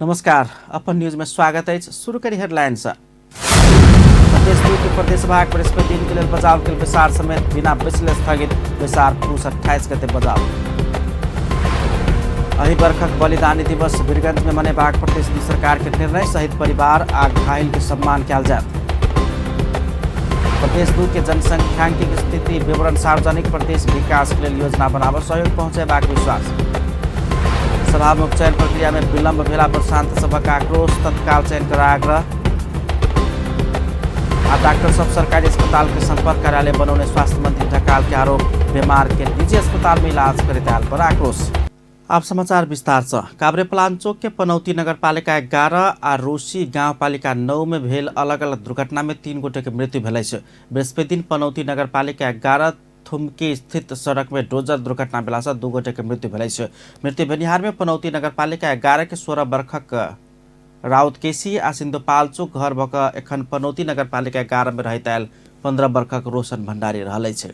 नमस्कार, अपन न्यूज में स्वागत है। शुरू करी हेडलाइन से। प्रदेश 2 के प्रदेश सभा बृहस्पति दिन के लेल बजाओल गेल बैसार समेत बिना बैसले स्थगित बैसार पुस 28 गते बजाओल। एहि बरखक बलिदानी दिवस वीरगंज में मनेबाक प्रदेश सरकार के निर्णय, शहीद परिवार आ घायल के सम्मान कयल जायत। प्रदेश 2 के जनसंख्याकिक स्थिति विवरण सार्वजनिक, प्रदेश विकास के लेल योजना बनाबऽ सहयोग पहुँचेबाक विश्वास। सभामुख चयन प्रक्रिया में विलंब भेला पर सांसद सभक आक्रोश, तत्काल चयन कर आग्रह। आ डॉक्टर सब सरकारी अस्पताल के संपर्क कार्यालय बनौने स्वास्थ्य मंत्री ढकाल के आरोप, बीमार के निजी अस्पताल में इलाज करैत आयल पर आक्रोश। आप समाचार विस्तार से। काभ्रेपलाञ्चोक के पनौती नगरपालिका 11 आ रोसी गाउँपालिका 9 में भेल अलग अलग दुर्घटना में 3 गोटे के मृत्यु भेल अछि। बृहस्पति दिन पनौती नगरपालिका 11 थुमकी स्थित सड़क में डोजर दुर्घटना भेला से 2 गोटे के मृत्यु भेल अछि। मृत्यु भेनिहार में पनौती नगरपालिका 11 के 16 वर्षक राउत केसी आ सिन्धुपाल्चोक घर भऽ कऽ एखन पनौती नगरपालिका 11 में रहैत आयल 15 वर्षक रोशन भण्डारी रहल अछि।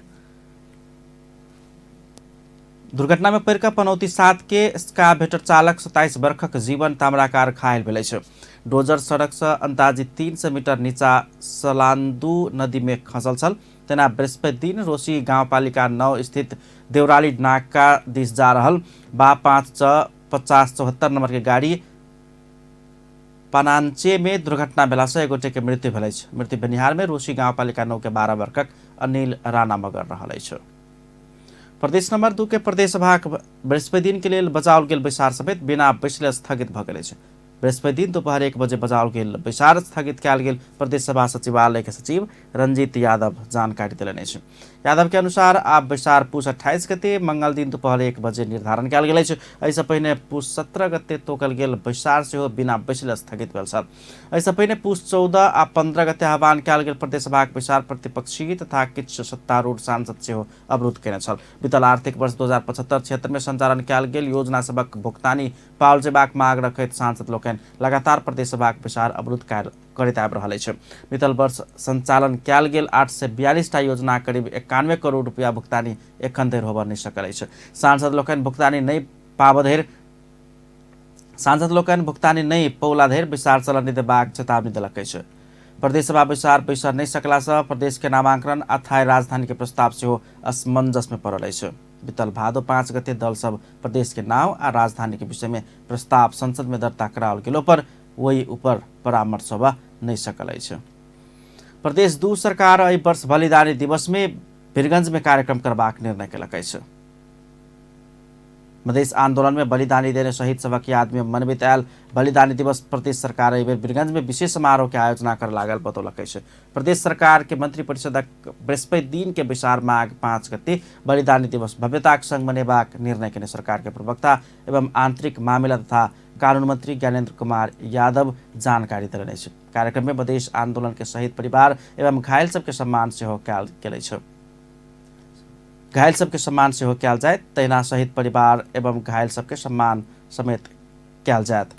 दुर्घटना में पड़ि कऽ पनौती 7 के स्काभेटर चालक 27 वर्षक जीवन ताम्राकार घायल भेल अछि। डोजर सड़क से अंदाजी 300 मीटर नीचा सलान्दू नदी में खसल छल। तेना बृहस्पति दिन रोसी गाउँपालिका 9 स्थित देवराली नाका दिस जा रहल बा 5 च 50 74 नंबर के गाड़ी पनान्चे में दुर्घटना भेला से एक गोटे के मृत्यु भेल अछि। मृत्यु भेनिहार में रोसी गाउँपालिका 9 के 12 वर्षक अनिल राणा मगर रहल अछि। प्रदेश नंबर 2 के प्रदेश सभा बृहस्पति दिन के लेल बजाओल गेल बैसार समेत बिना बैसले स्थगित भऽ गेल अछि। बृहस्पति दिन दोपहर 1 बजे बजाओल गेल बैसार स्थगित कयल गेल प्रदेश सभा सचिवालय के सचिव रंजीत यादव जानकारी देलनि अछि। यादव के अनुसार आब बैसार पुस 28 गते मंगल दिन दोपहर 1 बजे निर्धारण कयल गेल अछि। एहिसँ पहिने पुस 17 गते तोकल गेल बैसार सेहो बिना बैसले स्थगित भेल छल। एहिसँ पहिने पुस 14 आ 15 गते आह्वान कयल गेल प्रदेश सभाक बैसार प्रतिपक्षी तथा किछु सत्तारूढ़ सांसद सेहो अवरुद्ध कयने छल। बीतल आर्थिक वर्ष 2075-76 में सञ्चालन कयल गेल योजना सभक भुगतानी पाओल जेबाक माग रखैत सांसद लोकनि लगातार प्रदेश सभाक बैसार अवरुद्ध करैत आबि रहल अछि। बीतल वर्ष संचालन कयल गेल 842 टा योजना करीब 91 करोड़ रुपया भुगतानी एखन धरि होबऽ नहि सकल अछि। सांसद लोकनि भुगतानी नहि पाबऽ धरि सांसद लोकनि भुगतानी नहि पौला धरि बैसार चलऽ नहि देबाक चेतावनी देलक अछि। प्रदेश सभा बैसार बैसर नहि सकलासँ प्रदेश के नामांकन आ थाई राजधानी के प्रस्ताव सेहो असमंजस में पड़ल अछि। बीतल भादो 5 गते दल सब प्रदेश के नाव आ राजधानी के विषय में प्रस्ताव संसद में दर्ता कराओल गेलो पर ओहि ऊपर परामर्श होबऽ नहि सकल अछि। प्रदेश 2 सरकार एहि वर्ष बलिदानी दिवस में वीरगंज में कार्यक्रम करबाक निर्णय केलक अछि। मधेश आंदोलन में बलिदानी देने शहीद सभक याद में मनबैत आयल बलिदानी दिवस प्रदेश सरकार एहि बेर वीरगंज में विशेष समारोह के आयोजना कर लागल बतौलक अछि। प्रदेश सरकार के मंत्री परिषदक बृहस्पति दिन के बैसार माघ 5 गते बलिदानी दिवस भव्यताक संग मनेबाक निर्णय केने सरकार के प्रवक्ता एवं आंतरिक मामिला तथा कानून मंत्री ज्ञानेन्द्र कुमार यादव जानकारी देलनि अछि। कार्यक्रम में मधेश आंदोलन के शहीद परिवार एवं घायल सबके सम्मान सेहो कयल गेल अछि। घायल सबके सम्मान सेहो कयल जायत, तहिना शहीद परिवार एवं घायल सबके सम्मान समेत कयल जायत।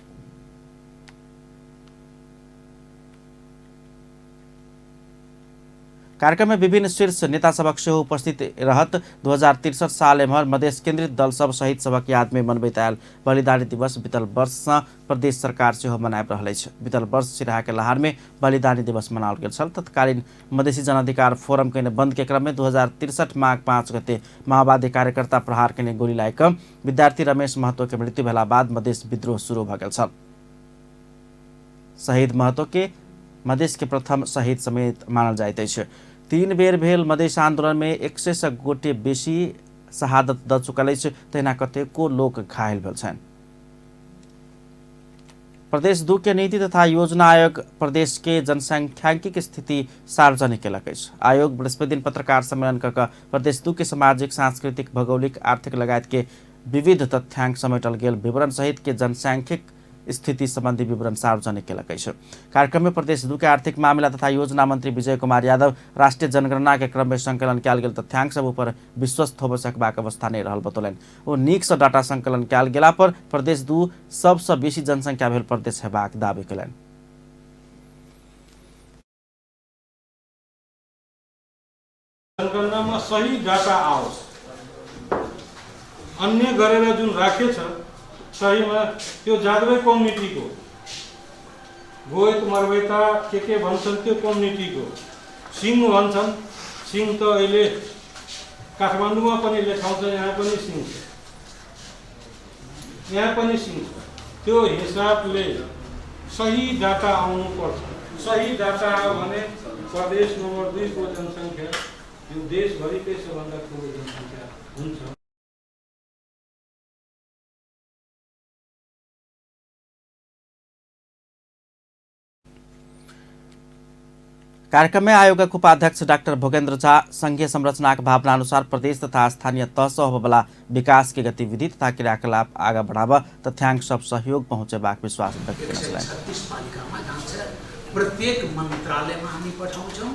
कार्यक्रम में विभिन्न शीर्ष नेता सभक सेहो उपस्थित रहत। 2063 साल एम्हर मधेश केंद्रित दल सब शहीद सभक याद में मनबैत आयल बलिदानी दिवस बीतल वर्ष सँ प्रदेश सरकार सेहो मनाबि रहल अछि। बीतल वर्ष सिराहा के लहार में बलिदानी दिवस मनाओल गेल छल। तत्कालीन मधेसी जनाधिकार फोरम कयने बंद के क्रम में 2063 माघ 5 गते माओवादी कार्यकर्ता प्रहार कयने गोली लागि कऽ विद्यार्थी रमेश महतो के मृत्यु भेला बाद मधेश विद्रोह शुरू भऽ गेल छल। शहीद महतो के मधेश के प्रथम शहीद समेत मानल जाइत अछि। 3 बेर भेल मधेश आंदोलन में 100 गोटे बेसी शहादत दऽ चुकल अछि, तहिना कतेको लोक घायल भेल छनि। प्रदेश 2 के नीति तथा योजना आयोग प्रदेश के जनसंख्याकिक स्थिति सार्वजनिक केलक अछि। आयोग बृहस्पति दिन पत्रकार सम्मेलन कऽ कऽ प्रदेश 2 के सामाजिक, सांस्कृतिक, भौगोलिक, आर्थिक लगायत के विविध तथ्यांक समेटल गेल विवरण सहित के जनसांख्यिक स्थिति संबंधी विवरण सार्वजनिक केलक अछि। कार्यक्रम में प्रदेश 2 के आर्थिक मामिला तथा योजना मंत्री विजय कुमार यादव राष्ट्रीय जनगणना के क्रम में संकलन कयल गेल तथ्यांक सब ऊपर विश्वस्त होबय सकबाक अवस्था नहि रहल बतौलनि। ओ नीक सँ डाटा संकलन कयल गेला पर प्रदेश 2 सबसँ बेसी जनसंख्या भेल प्रदेश हेबाक दावी कयलनि। जनगणनामा सही डाटा आओस्, अन्य गरेर जुन राखेछ सहीमा त्यो जादवै कम्युनिटीको रोहित मरबैता के के भन्छन् त्यो कम्युनिटीको सिंह भन्छन्। सिंह त अहिले काठमाडौँमा पनि लेखाउँछ, यहाँ पनि सिंह छ, यहाँ पनि सिंह छ। त्यो हिसाबले सही डाटा आउनुपर्छ। सही डाटा आयो भने प्रदेश नम्बर 2 को जनसङ्ख्या यो देशभरिकै सबभन्दा ठुलो जनसङ्ख्या हुन्छ। कार्यक्रम में आयोगक उपाध्यक्ष डाक्टर भोगेन्द्र झा संघीय संरचनाक भावना अनुसार प्रदेश तथा स्थानीय तह सँ होबयवला विकास के गतिविधि तथा क्रियाकलाप आगा बढ़ाबऽ तथ्यांक सब सहयोग पहुँचेबाक विश्वास व्यक्त केने छलनि। 136 पालिकामा जान्छ, प्रत्येक मन्त्रालयमा हामी पठाउँछौँ,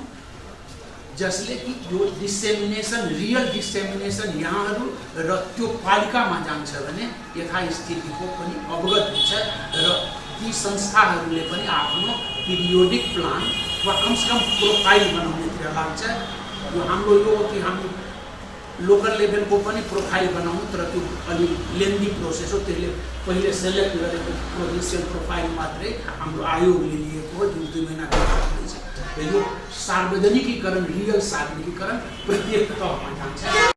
जसले कि यो डिसेमिनेसन, रियल डिसेमिनेसन यहाँहरू र त्यो पालिकामा जान्छ भने यथास्थितिको पनि अवगत हुन्छ र ती संस्थाहरूले पनि आफ्नो पिरियोडिक प्लान वा कमसेकम प्रोफाइल बनाउनेतिर लाग्छ। यो हाम्रो यो हो कि हामी लोकल लेभलको पनि प्रोफाइल बनाउनु, तर त्यो अलि लेन्दी प्रोसेस हो। त्यसले पहिले सेलेक्ट गरेको प्रोभिन्सियल प्रोफाइल मात्रै हाम्रो आयोगले लिएको हो, जुन 2 महिनाभित्र हुँदैछ। र यो सार्वजनिकीकरण, रियल सार्वजनिकीकरण प्रत्येक तहमा जान्छ।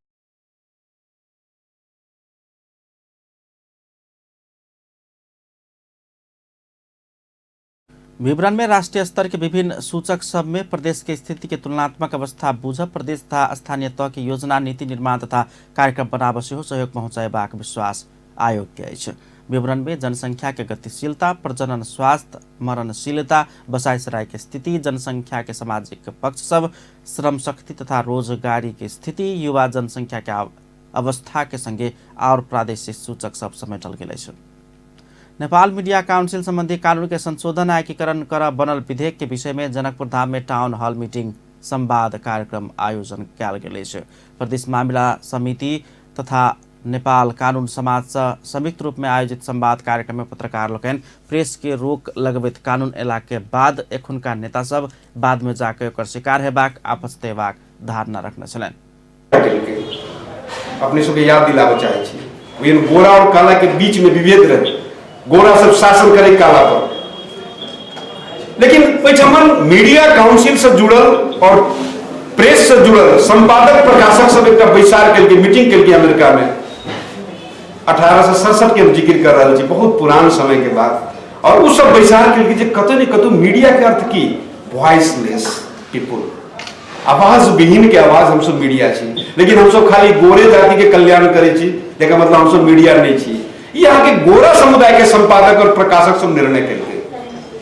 विवरण में राष्ट्रीय स्तर के विभिन्न सूचक सब में प्रदेश के स्थिति के तुलनात्मक अवस्था बुझ प्रदेश तथा स्थानीय तह के योजना नीति निर्माण तथा कार्यक्रम बनाब सेहो सहयोग पहुँचेबाक विश्वास आयोग के अछि। विवरण में जनसंख्या के गतिशीलता, प्रजनन स्वास्थ्य, मरणशीलता, बसाइसराई के स्थिति, जनसंख्या के सामाजिक पक्ष सब, श्रम शक्ति तथा रोजगारी के स्थिति, युवा जनसंख्या के अवस्था के संगे और प्रादेशिक सूचक सब समेटल गेल अछि। नेपाल मीडिया काउंसिल संबंधी कानून के संशोधन आ एकीकरण कर बनल विधेयक के विषय में जनकपुर धाम में टाउन हॉल मीटिंग संवाद कार्यक्रम आयोजन कयल गेल अछि। प्रदेश मामिला समिति तथा नेपाल कानून समाज सँ संयुक्त रूप में आयोजित संवाद कार्यक्रम में पत्रकार लोकनि प्रेस के रोक लगबैत कानून एला के बाद एखुनका नेता सब बाद में जाके ओकर शिकार हेबाक आ पछतेबाक धारणा रखने छलनि। अपने सबके याद दिलाबऽ चाहै छी, गोरा और काला के बीच में विभेद रहे, गोरा सब शासन करे काला पर, लेकिन ओहिठाम मीडिया काउंसिल से जुड़ल और प्रेस से जुड़ल संपादक प्रकाशक सब एक बैसार केलकै, मीटिंग केलकै अमेरिका में 1867 के हम जिक्र कर रहल छी, बहुत पुरान समय के बाद। और उ सब बैसार केलकै जे कतौ ने कतौ मीडिया के अर्थ की वॉइसलेस पीपुल, आवाज विहीन के आवाज हम सब मीडिया छी, लेकिन हम सब खाली गोरे जाति के कल्याण करै छी, जकर मतलब हम सब मीडिया नहीं छी। यहाँ के गोरा समुदाय के संपादक और प्रकाशक सब निर्णय केलकै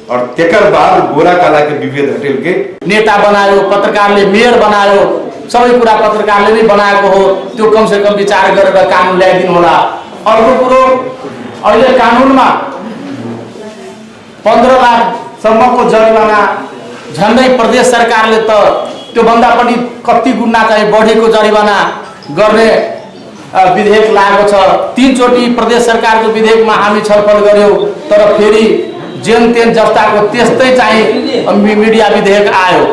और तेकर बाद गोरा काला के विभेद हटेलकै। नेता बनायो, पत्रकारले मेयर बनायो, सबै कुरा पत्रकारले नै बनाएको हो, त्यो कमसेकम विचार गरेर कानुन ल्याइदिनु होला। अर्को कुरो, अहिले कानुनमा 15 लाखसम्मको जरिवाना झन्डै प्रदेश सरकारले त त्योभन्दा पनि कति गुणा चाहिँ बढेको जरिवाना गर्ने विधेयक लागेको छ। 3 चोटि प्रदेश सरकारको विधेयकमा हामी छलफल गर्यौँ, तर फेरि जेन तेन जस्ताको त्यस्तै चाहिँ मिडिया विधेयक आयो।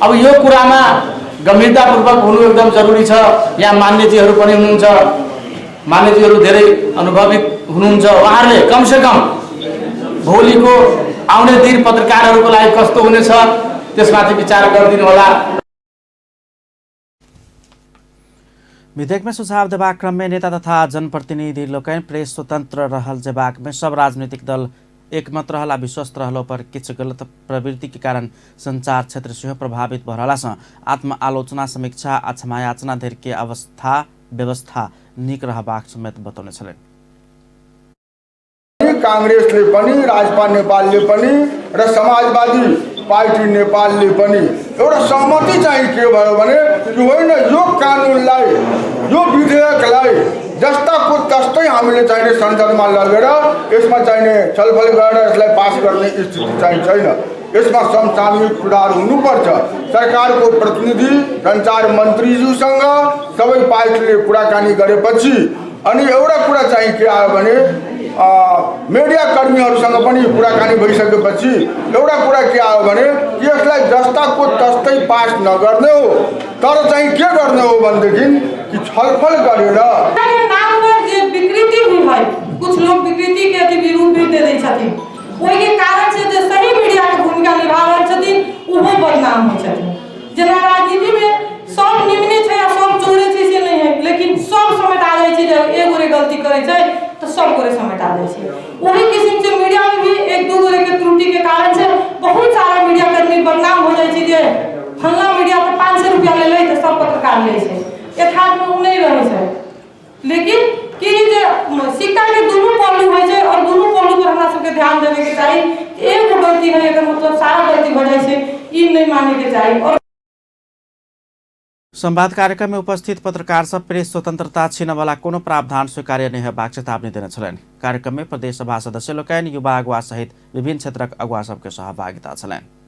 अब यो कुरामा गम्भीरतापूर्वक हुनु एकदम जरुरी छ। यहाँ मान्यजीहरू पनि हुनुहुन्छ, मान्यजीहरू धेरै अनुभवी हुनुहुन्छ, उहाँहरूले कमसेकम भोलिको आउने दिन पत्रकारहरूको लागि कस्तो हुनेछ त्यसमाथि विचार गरिदिनु होला। विधेयक में सुझाव देबाक क्रम में नेता तथा जनप्रतिनिधि लोकनि प्रेस स्वतंत्र रहल जेबाक में सब राजनीतिक दल एकमत रहल आ विश्वस्त रहलो पर किछु गलत प्रवृत्ति के कारण संचार क्षेत्र सेहो प्रभावित भऽ रहला सँ आत्मआलोचना, समीक्षा आ क्षमायाचना धरि के अवस्था व्यवस्था नीक रहबाक समेत बतौने छलनि। कांग्रेसले पनि, राजपा नेपालले पनि र समाजवादी पार्टी नेपालले पनि एउटा सहमति चाहिँ के भयो भने कि होइन, यो कानुनलाई, यो विधेयकलाई जस्ताको तस्तै हामीले चाहिने संसदमा लगेर यसमा चाहिने छलफल गरेर यसलाई पास गर्ने स्थिति चाहिँ छैन। यसमा समसामयिक कुराहरू हुनुपर्छ। सरकारको प्रतिनिधि सञ्चार मन्त्रीज्यूसँग सबै पार्टीले कुराकानी गरेपछि अनि एउटा कुरा चाहिँ के आयो भने मिडिया कर्मीहरूसँग पनि कुराकानी भइसकेपछि एउटा कुरा के आयो भने यसलाई जस्ताको तस्तै पास नगर्ने हो, तर चाहिँ के गर्ने हो भनेदेखि कि छलफल गरेर नाम पर जे विकृति भी है, कुछ लोग विकृति के अति विरूप भी दे दै छथिन, ओहिके कारण से जे सही मीडियाके भूमिका निभा रहल छथिन ओहो बदनाम होइ छथिन। जेना राजनीतिमे सब निमने छै आ सब चोरे छै से नहि है, लेकिन सब समेटा जाइ छै। जब एक गोरे गलती करै छै तऽ सब गोरे समेटा जाइ छै। वही किस्म से मीडिया में भी एक दू गोरे के त्रुटि के कारण से बहुत सारा मीडिया कर्मी बदनाम हो जाइ छै जे फल्ला मीडिया तऽ 500 रुपया ले लै तऽ सब पत्रकार लै छै, यथार्थ में ओ नहि रहै छै। लेकिन की जे सिक्का के दुनू पहलू होइ छै और दुनू पहलू पर हमरा सबके ध्यान देवे के चाही। एगो गलती है एकर मतलब सारा गलती हो जाइ छै, ई नहि माने के चाही। और संवाद कार्यक्रम में उपस्थित पत्रकार सब प्रेस स्वतंत्रता छीनवाला कोनो प्रावधान स्वीकार्य नहि हेबाक चेतावनी देने छलनि। कार्यक्रम में प्रदेश सभा सदस्य लोकनि, युवा अगुवा सहित विभिन्न क्षेत्रक अगुवा सबके सहभागिता छलनि।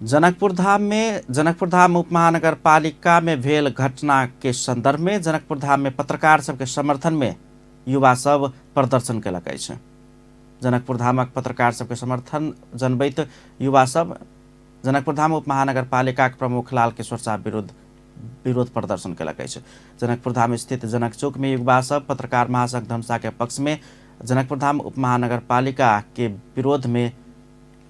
जनकपुर धाम में जनकपुर धाम उप महानगर पालिका में भेल घटना के संदर्भ में जनकपुर धाम में पत्रकार सबके समर्थन में युवा सब प्रदर्शन केलक अछि। जनकपुर धामक पत्रकार सबके समर्थन जनबैत युवा सब जनकपुर धाम उप महानगर पालिका के प्रमुख लाल किशोर साह विरुद्ध विरोध प्रदर्शन केलक अछि। जनकपुर धाम स्थित जनक चौक में युवा सब पत्रकार महासंघ धनुषा के पक्ष में जनकपुर धाम उप महानगर पालिका के विरोध में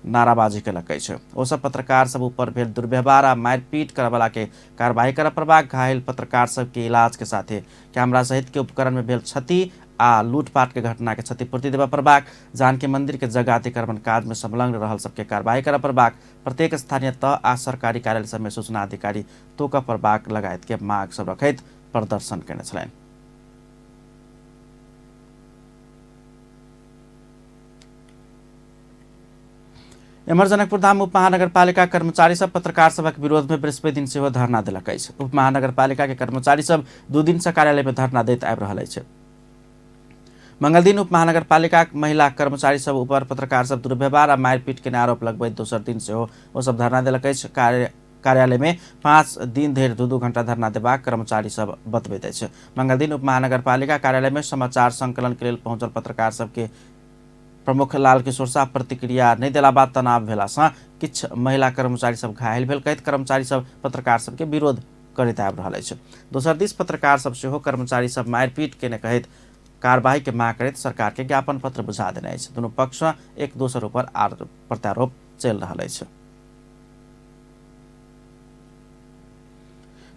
नाराबाजी केलक अछि। ओ सब पत्रकार सब ऊपर भेल दुर्व्यवहार आ मारपीट करऽवला के कार्रवाई करऽ पड़बाक, घायल पत्रकार सबके इलाज के साथे कैमरा सहित के उपकरण में भेल क्षति आ लूटपाट के घटना के क्षतिपूर्ति देबऽ पड़बाक, जानकी मंदिर के जगह अतिक्रमण काज में संलग्न रहल सबके कार्रवाई करऽ पड़बाक, प्रत्येक स्थानीय तह आ सरकारी कार्यालय सब में सूचना अधिकारी तोकऽ पड़बाक लगायत के माग सब रखैत प्रदर्शन केने छलनि। एम्हर जनकपुर धाम उप महानगरपालिका कर्मचारी सब पत्रकार सबक विरोध में बृहस्पति दिन सेहो धरना देलक अछि। उप महानगरपालिका के कर्मचारी सब 2 दिन से कार्यालय में धरना दैत आबि रहल अछि। मंगल दिन उप महानगरपालिका महिला कर्मचारी सब ऊपर पत्रकार सब दुर्व्यवहार आ मारपीट के आरोप लगबैत दोसर दिन सेहो ओ सब धरना देलक अछि। कार्यालय में 5 दिन धरि 2-2 घंटा धरना देबाक कर्मचारी सब बतबैत अछि। मंगल दिन उप महानगरपालिका कार्यालय में समाचार संकलन के लेल पहुंचल पत्रकार सबके प्रमुख लाल किशोर साह प्रतिक्रिया नहि देला बाद तनाव भेला सँ किछु महिला कर्मचारी सब घायल भेल कहैत कर्मचारी सब पत्रकार सबके विरोध करैत आबि रहल अछि। दोसर दिस पत्रकार सब सेहो कर्मचारी सब मारिपीट केने कहैत कार्रवाई के मांग करैत सरकार के ज्ञापन पत्र बुझा देने अछि। दुनू पक्ष सँ एक दोसर ऊपर आरोप प्रत्यारोप चलि रहल अछि।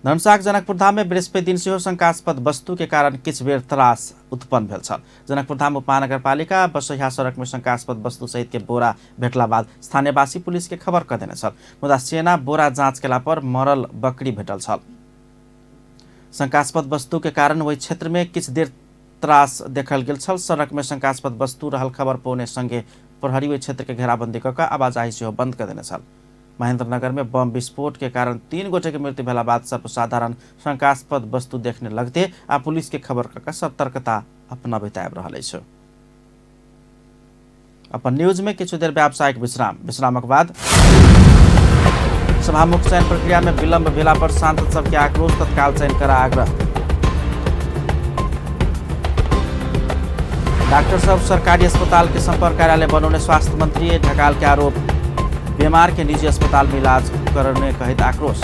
धनुषाक जनकपुर धाम में बृहस्पति दिन सेहो शंकास्पद वस्तु के कारण किछु बेर त्रास उत्पन्न भेल छल। जनकपुर धाम उप महानगरपालिका बसैहा सड़क में शंकास्पद वस्तु सहित के बोरा भेटला बाद स्थानीयवासी पुलिस के खबर क देने छल, मुदा सेना बोरा जांच केला पर मरल बकरी भेटल छल। शंकास्पद वस्तु के कारण ओहि क्षेत्र में किछु देर त्रास देखल गेल छल। सड़क में शंकास्पद वस्तु रहल खबर पौने संगे प्रहरी ओहि क्षेत्र के घेराबंदी क कऽ आवाजाही सेहो बंद क देने छल। महेंद्रनगर में बम विस्फोट के कारण 3 गोटे के मृत्यु भेला बाद सर्वसाधारण शंकास्पद वस्तु देखने लगते आ पुलिस के खबर क कऽ सतर्कता अपनाबैत आबि रहल अछि। अपन न्यूज में किछु देर व्यावसायिक विश्राम, विश्रामक बाद सभामुख चयन प्रक्रिया में विलंब भेला पर सांसद सबके आक्रोश, तत्काल चयन करा आग्रह। डॉक्टर सब सरकारी अस्पताल के संपर्क कार्यालय बनौने स्वास्थ्य मंत्री ढकाल के आरोप, बीमार के निजी अस्पताल में इलाज करने कहैत आक्रोश।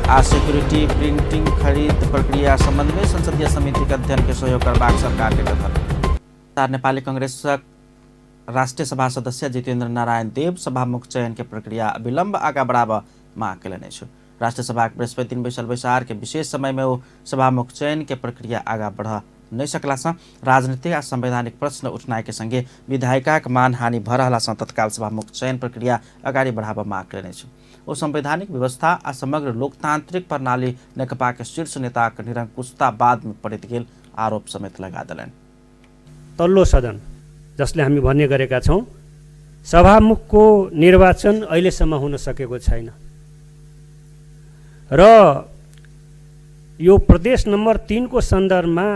आ सिक्योरिटी प्रिंटिंग खरीद प्रक्रिया संबंध में संसदीय समिति के अध्ययन के सहयोग करबाक सरकार के कथन। नेपाली कांग्रेस राष्ट्रीय सभा सदस्य जितेन्द्र नारायण देव सभामुख चयन के प्रक्रिया विलम्ब आगा बढ़ाबऽ मांग केलनि अछि। राष्ट्रीय सभा के बृहस्पति दिन बैसल बैसार के विशेष समय में ओ सभामुख चयन के प्रक्रिया आगा बढ़ नहि सकला सँ राजनीतिक आ संवैधानिक प्रश्न उठनाइ के संगे विधायिकाक मानहानि भऽ रहला सँ तत्काल सभामुख चयन प्रक्रिया अगाडि बढ़ाबऽ मांग केलनि अछि। ओ संवैधानिक व्यवस्था आ समग्र लोकतांत्रिक प्रणाली नेकपा के शीर्ष नेताक निरंकुशता बाद में पड़ैत गेल आरोप समेत लगा देलनि। तल्लो सदन जसले हामी भन्ने गरेका छौँ, सभामुखको निर्वाचन अहिलेसम्म हुन सकेको छैन र यो प्रदेश नम्बर 3 को सन्दर्भमा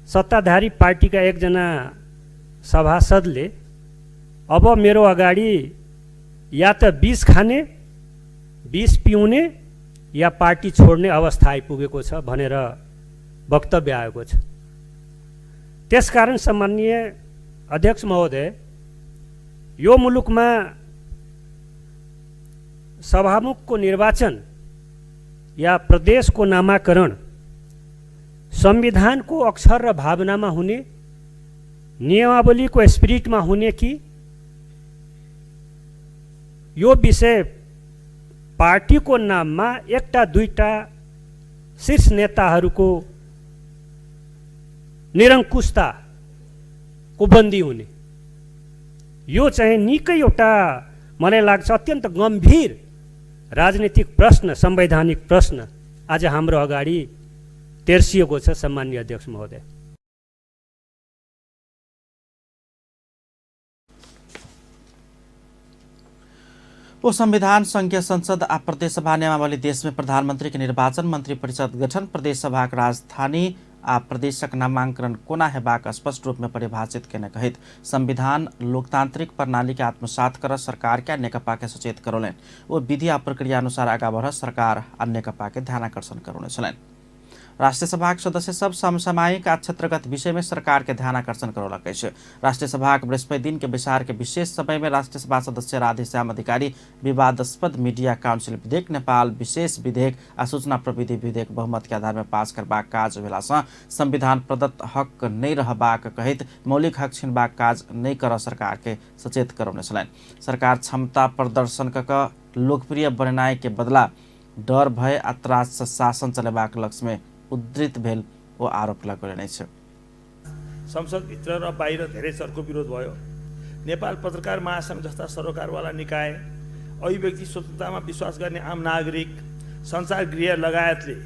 सत्ताधारी पार्टीका एकजना सभासदले अब मेरो अगाडि या त विष खाने, विष पिउने या पार्टी छोड्ने अवस्था आइपुगेको छ भनेर वक्तव्य आएको छ। त्यसकारण सम्माननीय अध्यक्ष महोदय, यो मुलुकमा सभामुखको निर्वाचन या प्रदेशको नामाकरण संविधानको अक्षर र भावनामा हुने, नियमावलीको स्पिरिटमा हुने कि यो विषय पार्टीको नाममा एकटा दुईटा शीर्ष नेताहरूको निरङ्कुशताको बन्दी हुने, यो चाहिँ निकै एउटा मलाई लाग्छ अत्यन्त गम्भीर राजनीतिक प्रश्न, संवैधानिक प्रश्न आज हाम्रो अगाडि तेर्सिएको छ। सम्माननीय अध्यक्ष महोदय, ओ संविधान, संघीय संसद आ प्रदेश सभा नियमावली देश में प्रधानमंत्री के निर्वाचन, मंत्री परिषद गठन, प्रदेश सभाक राजधानी आ प्रदेशक नामांकन कोना हेबाक स्पष्ट रूप में परिभाषित केने कहैत संविधान लोकतांत्रिक प्रणाली के आत्मसात कर सरकार के नेकपा के सचेत करौलनि। ओ विधि आ प्रक्रिया अनुसार आगा बढ़ सरकार आ नेकपा के ध्यानाकर्षण करौने छलनि। राष्ट्रिय सभाक सदस्य सब समसामयिक आ क्षेत्रगत विषय में सरकार के ध्यानाकर्षण करौलक अछि। राष्ट्रिय सभाक बृहस्पति दिन के बैसार के विशेष समय में राष्ट्रिय सभा सदस्य राधेश्याम अधिकारी विवादास्पद मीडिया काउंसिल विधेयक, नेपाल विशेष विधेयक आ सूचना प्रविधि विधेयक बहुमत के आधार में पास करबाक काज भेला सँ संविधान प्रदत्त हक नहि रहबाक कहैत मौलिक हक छिनबाक काज नहि कर सरकार के सचेत करौने छलनि। सरकार क्षमता प्रदर्शन क लोकप्रिय बनेनाइ के बदला डर, भय आ त्रास सँ शासन चलेबाक लक्ष्य में उद्धृत भेल ओ आरोप लगौलनि अछि। संसदभित्र र बाहिर धेरै चर्को विरोध भयो। नेपाल पत्रकार महासङ्घ जस्ता सरोकारवाला निकाय, अभिव्यक्ति स्वतन्त्रतामा विश्वास गर्ने आम नागरिक, सञ्चार गृह लगायतले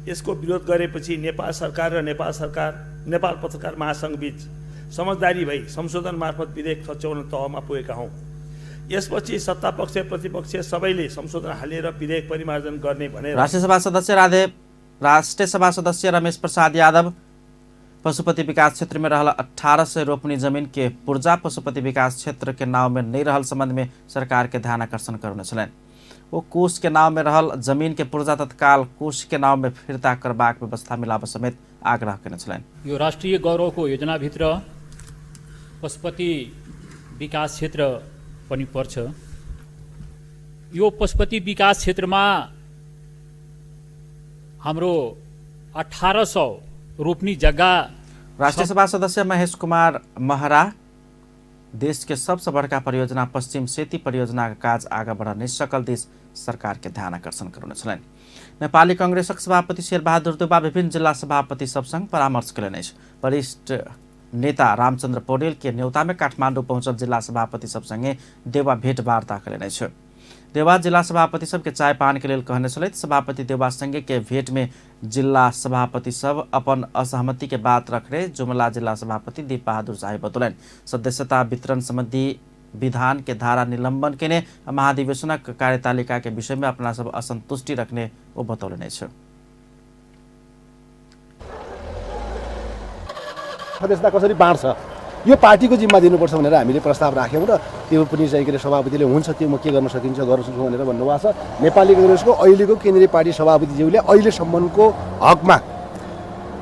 यसको विरोध गरेपछि नेपाल सरकार र नेपाल पत्रकार महासङ्घबीच समझदारी भई संशोधन मार्फत विधेयक 56 तहमा पुगेका हौँ। यसपछि सत्तापक्ष प्रतिपक्ष सबैले संशोधन हालेर विधेयक परिमार्जन गर्ने भनेर राष्ट्रिय सभा सदस्य रमेश प्रसाद यादव पशुपति विकास क्षेत्र में रहल 1800 रोपनी जमीन के पुर्जा पशुपति विकास क्षेत्र के नाव में नहीं रहल संबंध में सरकार के ध्यान आकर्षण करौने छलनि। ओ कोष के नाव में रहल जमीन के पुर्जा तत्काल कोष के नाव में फिर्ता करबाक व्यवस्था मिलाब समेत आग्रह केने छलनि। यो राष्ट्रिय गौरवको योजनाभित्र पशुपति विकास क्षेत्र पनि पर्छ। यो पशुपति विकास क्षेत्रमा हाम्रो 1800 रोपनी जग्गा। राष्ट्रिय सभा सदस्य महेश कुमार महरा देश के सबसे बड़का परियोजना पश्चिम सेती परियोजना का काज आगा बढ़ नहीं सकल देश सरकार के ध्यान आकर्षण करौने छलनि। नेपाली कांग्रेसक सभापति शेरबहादुर देउवा विभिन्न जिल्ला सभापति सबसँग परामर्श केलनि अछि। वरिष्ठ नेता रामचंद्र पौडेल के न्यौता में काठमाडौँ पहुंचल जिल्ला सभापति सबसँगे देउवा भेटवार्ता केलनि अछि। देउवा जिला सभापति सबके चाय पान के लेल कहने छलथि। सभापति देउवा संगे के भेंट में जिला सभापति सब अपन असहमति के बात रखने जुमला जिला सभापति दीप बहादुर शाही बतौलनि। सदस्यता वितरण संबंधी विधान के धारा निलंबन केने महाधिवेशनक कार्यतालिका के विषय में अपना सब असंतुष्टि रखने ओ बतौलनि अछि। सदस्यता कसरी बाँड्छ यो पार्टीको जिम्मा दिनुपर्छ भनेर हामीले प्रस्ताव राख्यौँ र त्यो पनि चाहिँ के अरे सभापतिले हुन्छ त्यो म के गर्न सकिन्छ गर्न सक्छु भनेर भन्नुभएको छ। नेपाली कङ्ग्रेसको अहिलेको केन्द्रीय पार्टी सभापतिज्यूले अहिलेसम्मको हकमा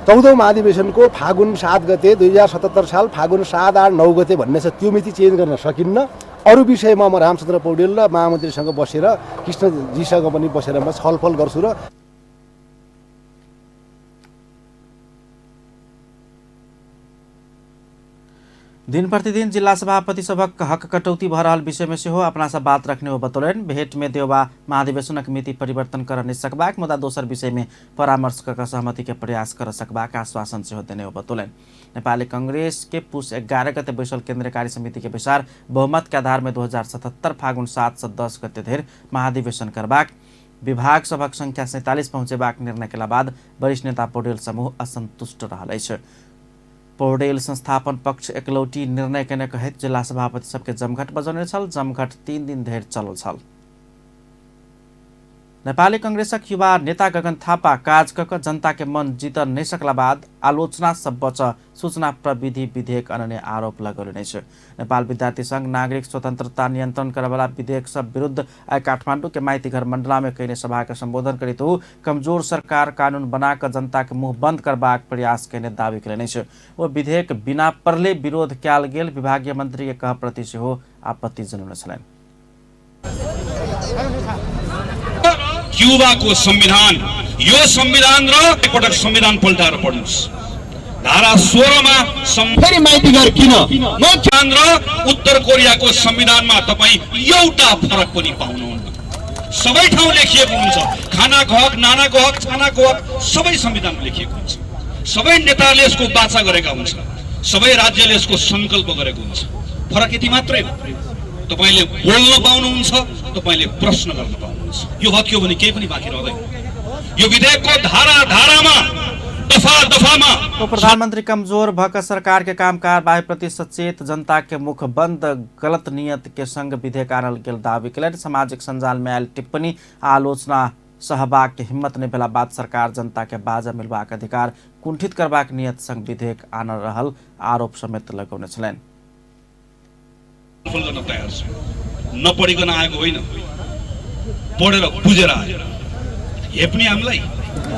14औं महाधिवेशनको फागुन 7 गते 2077 साल फागुन 7, 8, 9 गते भन्ने छ, त्यो मिति चेन्ज गर्न सकिन्न। अरू विषयमा म रामचन्द्र पौडेल र महामन्त्रीसँग बसेर कृष्णजीसँग पनि बसेर म छलफल गर्छु र दिन प्रतिदिन जिल्ला सभापति सभक हक कटौती भऽ रहल विषय में सेहो अपना सब बात रखने ओ बतौलनि। भेंट में देउवा महाधिवेशनक मिति परिवर्तन कर नहि सकबाक मुदा दोसर विषय में परामर्श कऽ सहमति के प्रयास कर सकबाक आश्वासन सेहो देने ओ बतौलनि। नेपाली कांग्रेस के पुस 11 गते बैसल केन्द्रीय कार्य समिति के बैसार बहुमत के आधार में 2077 फागुन 7 से 10 गते धरि महाधिवेशन करबाक, विभाग सभक संख्या 47 पहुँचेबाक निर्णय केला बाद वरिष्ठ नेता पौडेल समूह असंतुष्ट रहल अछि। पौडेल संस्थापन पक्ष एकलौटी निर्णय केने कहैत जिल्ला सभापति सबके जमघट बजौने छल। जमघट 3 दिन धरि चलल छल। नेपाली कांग्रेसक युवा नेता गगन थापा काज क जनता के मन जीत नहि सकला बाद आलोचना सब बच सूचना प्रविधि विधेयक अनने आरोप लगौलनि अछि। नेपाल विद्यार्थी संघ नागरिक स्वतंत्रता नियंत्रण करवाला विधेयक सब विरुद्ध आइ काठमाडौँ के माइतीघर मण्डला में कयने सभा के संबोधन करैत ओ कमजोर सरकार कानून बना क जनता के मुँह बंद करबाक प्रयास कयने दावी कयलनि अछि। ओ विधेयक बिना पढ़ले विरोध कयल गेल विभागीय मंत्री के कह प्रति सेहो आपत्ति जनौने छलनि। क्युबाको संविधान यो संविधान र एकपटक संविधान पल्टाएर पढ्नुहोस्। धारा 16 मा फेरि माइतीघर किन र उत्तर कोरियाको संविधानमा तपाई एउटा फरक पनि पाउनुहुन्न। सबै ठाउँ लेखिएको हुन्छ, खानाको हक, नानाको हक, छानाको हक सबै संविधानमा लेखिएको हुन्छ। सबै नेताले यसको वाचा गरेका हुन्छ, सबै राज्यले यसको संकल्प गरेको हुन्छ। फरक यति मात्रै हो, तपाईले बोल्न पाउनुहुन्छ, तपाईले प्रश्न गर्न पाउनुहुन्छ। यो हत्यो भने केही पनि बाँकी रहँदैन। यो विधेयकको धारा धारामा, दफा दफामा प्रधानमन्त्री कमजोर भक सरकार के काम कारबाही प्रति सचेत जनता के मुख बंद गलत नियत के संग विधेयक आनल गेल दावी केलनि। सामाजिक सञ्जाल में आयल टिप्पणी आलोचना सहभाग के हिम्मत नहि भेला बाद सरकार जनता के बाजा मिलबाक अधिकार कुंठित करबाक नियत संग विधेयक आनल रहल आरोप समेत लगौने छलनि। गर्न तयार छु, नपढिकन आएको होइन, पढेर बुझेर आयो। हेप्ने हामीलाई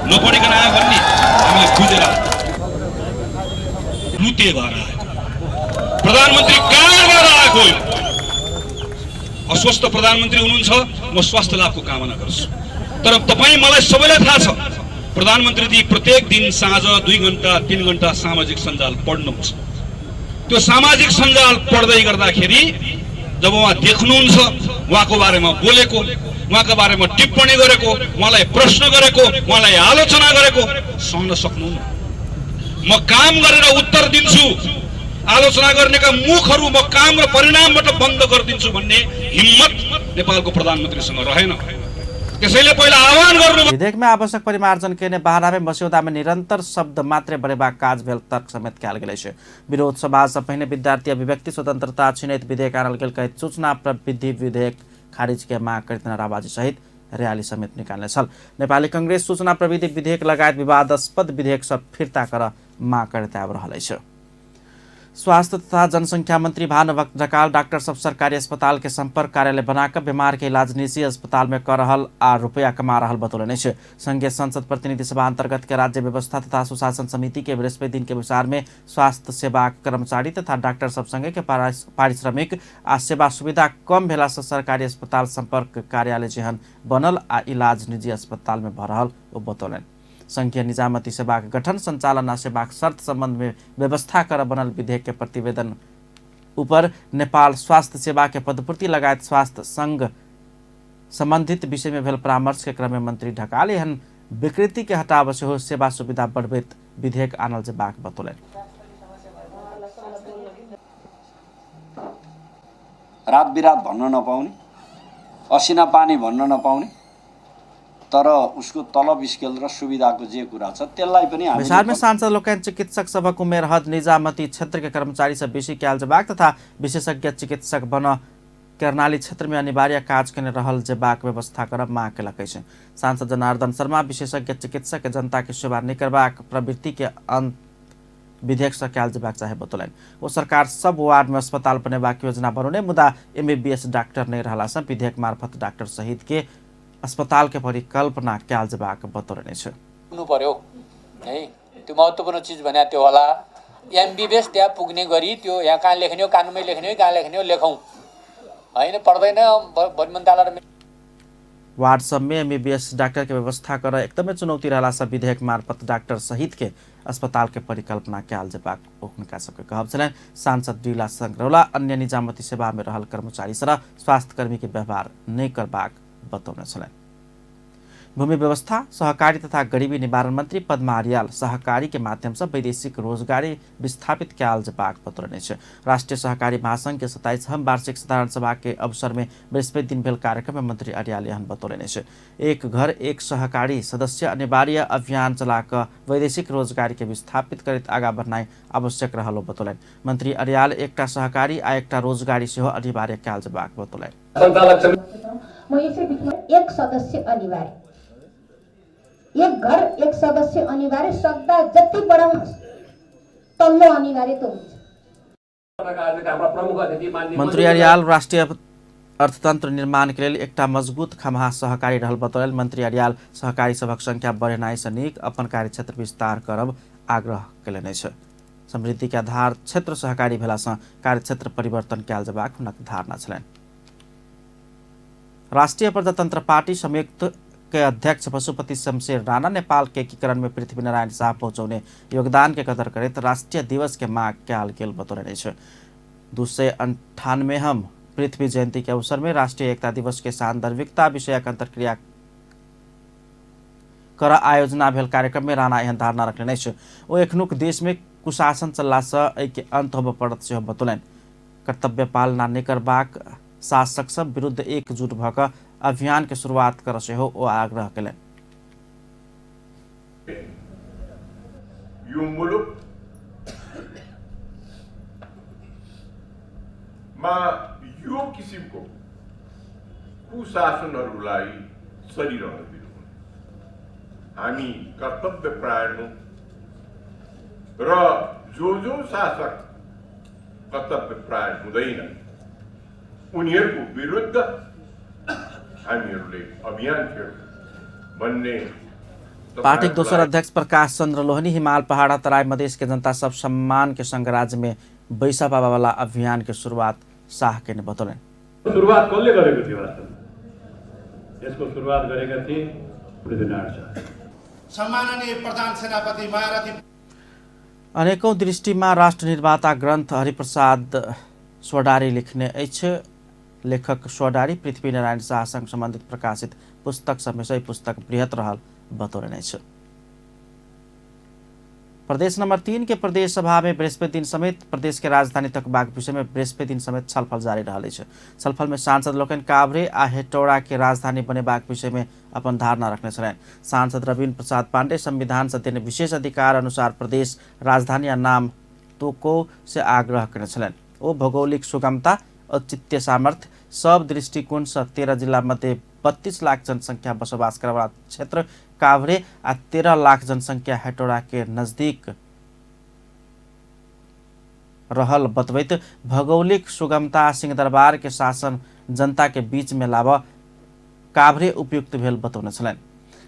नपढिकन आयो भन्ने हामीले बुझेर आयो। लुते भएर आएको प्रधानमन्त्री कहाँ भएर आएको? अस्वस्थ प्रधानमन्त्री हुनुहुन्छ, म स्वास्थ्य लाभको कामना गर्छु। तर तपाईँ मलाई सबैलाई थाहा छ, प्रधानमन्त्रीजी प्रत्येक दिन साँझ 2 घन्टा 3 घन्टा सामाजिक सञ्जाल पढ्नुहुन्छ। त्यो सामाजिक सञ्जाल पढ्दै गर्दाखेरि जब उहाँ देख्नुहुन्छ उहाँको बारेमा बोलेको, उहाँको बारेमा टिप्पणी गरेको, उहाँलाई प्रश्न गरेको, उहाँलाई आलोचना गरेको सहन सक्नुहुन्न। म काम गरेर उत्तर दिन्छु, आलोचना गर्नेका मुखहरू म काम र परिणामबाट बन्द गरिदिन्छु भन्ने हिम्मत नेपालको प्रधानमन्त्रीसँग रहेन। त्यसैले पहिला आह्वान गर्नु। विधेयक में आवश्यक परिमार्जन केने बहाना में मस्यौदा में निरंतर शब्द मात्रै बढेबाक काज भेल तर्क समेत कयल गेल अछि। विरोध सभा सँ पहिने विद्यार्थी अभिव्यक्ति स्वतंत्रता छिनैत विधेयक आनल गेल कहैत सूचना प्रविधि विधेयक खारिज के माग करैत नाराबाजी सहित रैली समेत निकाल्ने छल। नेपाली कांग्रेस सूचना प्रविधि विधेयक लगायत विवादास्पद विधेयक सब फिर्ता कर माग करैत आबि रहल अछि। स्वास्थ्य तथा जनसंख्या मंत्री भानुभक्त ढकाल डॉक्टर सब सरकारी अस्पताल के संपर्क कार्यालय बनाकर बीमार के इलाज निजी अस्पताल में कर रहल आ रुपया कमा रहल बतौलनि अछि। संघीय संसद प्रतिनिधि सभा अंतर्गत के राज्य व्यवस्था तथा सुशासन समिति के बृहस्पति दिन के बैसार में स्वास्थ्य सेवा कर्मचारी तथा डॉक्टर सब संगे के पारिश्रमिक आ सेवा सुविधा कम भेला से सरकारी अस्पताल संपर्क कार्यालय जेहन बनल आ इलाज निजी अस्पताल में भऽ रहल ओ बतौलनि। संघीय निजामती सेवाक गठन, संचालन आ सेवाक शर्त संबंध में व्यवस्था कर बनल विधेयक के प्रतिवेदन ऊपर नेपाल स्वास्थ्य सेवा के पदपूर्ति लगायत स्वास्थ्य संघ संबंधित विषय में भेल परामर्श के क्रम में मंत्री ढकाल एहन विकृति के हटाव सेहो सेवा सुविधा बढ़बैत विधेयक आनल जेबाक बतौलनि। रात बिरात भन्न नपाउने, असिना पानी भन्न नपाउने, तर उसको तलब स्केल र सुविधाको जे कुरा छ त्यसलाई पनि हामी बैसार में सांसद लोकनि चिकित्सक सभक उमेर हद निजामती क्षेत्र के कर्मचारी से बेसी कयल जेबाक तथा विशेषज्ञ चिकित्सक बन कर्णाली क्षेत्र में अनिवार्य काज केने रहल जेबाक व्यवस्था करब माग केलक अछि। सांसद जनार्दन शर्मा विशेषज्ञ चिकित्सक के जनता के सेवा नहि करबाक प्रवृत्ति के अंत विधेयक से कयल जेबाक चाहे बतौलनि। ओ सरकार सब वार्ड में अस्पताल बनेबाक योजना बनौने मुदा एमबीबीएस डॉक्टर नहि रहला सँ विधेयक मार्फत डॉक्टर सहित के अस्पताल के परिकल्पना कयल जेबाक बतौलनि अछि। पर्यो है त्यो महत्त्वपूर्ण चिज भने त्यो होला। एमबीबीएस त्यहाँ पुग्ने गरी त्यो यहाँ कहाँ लेख्ने हो, कानुनमै लेख्ने हो, कहाँ लेख्ने हो लेखौँ, होइन पर्दैन मन्त्रालय। वार्ड सब में एमबीबीएस डॉक्टर के व्यवस्था कर एकदमै चुनौती रहला सँ विधेयक मार्फत डॉक्टर सहित के अस्पताल के परिकल्पना कयल जेबाक हुनका सबके कहब छलनि। सांसद लीला संग्रौला अन्य निजामती सेवा में रहल कर्मचारी सर स्वास्थ्यकर्मी के व्यवहार नहि करबाक बतौने छलनि। भूमि व्यवस्था, सहकारी तथा गरीबी निवारण मंत्री पद्मा आर्याल सहकारी के माध्यम से वैदेशिक रोजगारी विस्थापित कयल जेबाक बतौलनि अछि। राष्ट्रीय सहकारी महासंघ के 27वां वार्षिक साधारण सभा के अवसर में बृहस्पति दिन भेल कार्यक्रम में मंत्री आर्याल एहन बतौलनि अछि। एक घर एक सहकारी सदस्य अनिवार्य अभियान चलाकर वैदेशिक रोजगारी के विस्थापित करैत आगा बढ़नाइ आवश्यक रहल बतौलनि। मंत्री आर्याल एकटा सहकारी आ एकटा रोजगारी सेहो अनिवार्य कयल जेबाक बतौलनि। एक सदस्य अनिवार्य, एक घर एक सदस्य अनिवार्य, सक्दा जति बढाउनुहोस् तल्लो अनिवार्य त हुन्छ। मंत्री आर्याल राष्ट्रिय अर्थतंत्र निर्माण के लेल एकटा मजबूत खम्हा सहकारी रहल बतौलनि। मंत्री आर्याल सहकारी सभक संख्या बढ़ेनाइ सँ नीक अपन कार्यक्षेत्र विस्तार करब आग्रह केलनि अछि। समृद्धि के आधार क्षेत्र सहकारी भेला सँ कार्यक्षेत्र परिवर्तन कयल जेबाक हुनक धारणा छलनि। राष्ट्रिय प्रजातंत्र पार्टी संयुक्त के अध्यक्ष पशुपति शमशेर राणा नेपाल के एकीकरण में पृथ्वीनारायण शाह पहुँचौने योगदान के कदर करैत राष्ट्रिय दिवस के माग कयल गेल बतौने अछि। 298वां पृथ्वी जयंती के अवसर में राष्ट्रीय एकता दिवस के सान्दर्भिकता विषयक अंतर्क्रिया कर आयोजना भेल कार्यक्रम में राणा एहन धारणा रखने अछि। ओ एखनुक देश में कुशासन चललासँ एहिके अंत होबय पड़त सेहो बतौलनि। कर्तव्य पालना नहि करबाक शासक सब विरुद्ध एकजुट भऽ कऽ अभियान के शुरुआत कर सेहो ओ आग्रह कयलनि। यो मुलुक मा यो किसिमको कुशासनहरूलाई चलिरहन दिनु हामी कर्तव्यपरायण हौँ र जो जो शासक कर्तव्यपरायण हुँदैन उनीहरूको विरुद्ध हामीहरूले अभियान छेड्नु भन्ने। पार्टीक दोसर अध्यक्ष प्रकाश चंद्र लोहनी हिमाल पहाड़ तराई मधेश के जनता सब सम्मान के संग राज्य में बैसा पाबा वाला अभियान के शुरुआत शाह के ने बतौलनि। सुरुवात कसले गरेको थियो वास्तवमा? यसको सुरुवात गरेका थिए पृथ्वीनारायण शाह। सम्माननीय प्रधान सेनापति महारथी। अनेकौं दृष्टिमा राष्ट्र निर्माता ग्रन्थ हरिप्रसाद स्वडारी लिखने अछि। लेखक स्वडारी पृथ्वीनारायण शाहसँग सम्बन्धित प्रकाशित पुस्तक समेत पुस्तक बृहत रहल बतौलनि अछि। प्रदेश नंबर 3 के प्रदेश सभा में बृहस्पति दिन समेत प्रदेश के राजधानी तकबाक विषय में बृहस्पति दिन समेत छलफल जारी रहल अछि। छलफल में सांसद लोकनि काभ्रे आ हेटौड़ा के राजधानी बनेबाक विषय में अपन धारणा रखने छलनि। सांसद रविन्द्र प्रसाद पांडे संविधान से देने विशेष अधिकार अनुसार प्रदेश राजधानी आ नाम तोको से आग्रह कयने छलनि। ओ भौगोलिक सुगमता, औचित्य, सामर्थ्य सब दृष्टिकोण से 13 जिला मध्ये 32 लाख जनसंख्या बसोबास करवाला क्षेत्र काभ्रे आ 13 लाख जनसंख्या हेटौड़ा के नजदीक रहल बतबैत भौगोलिक सुगमता सिंहदरबार के शासन जनता के बीच में लाब काभ्रे उपयुक्त भेल बतौने छलनि।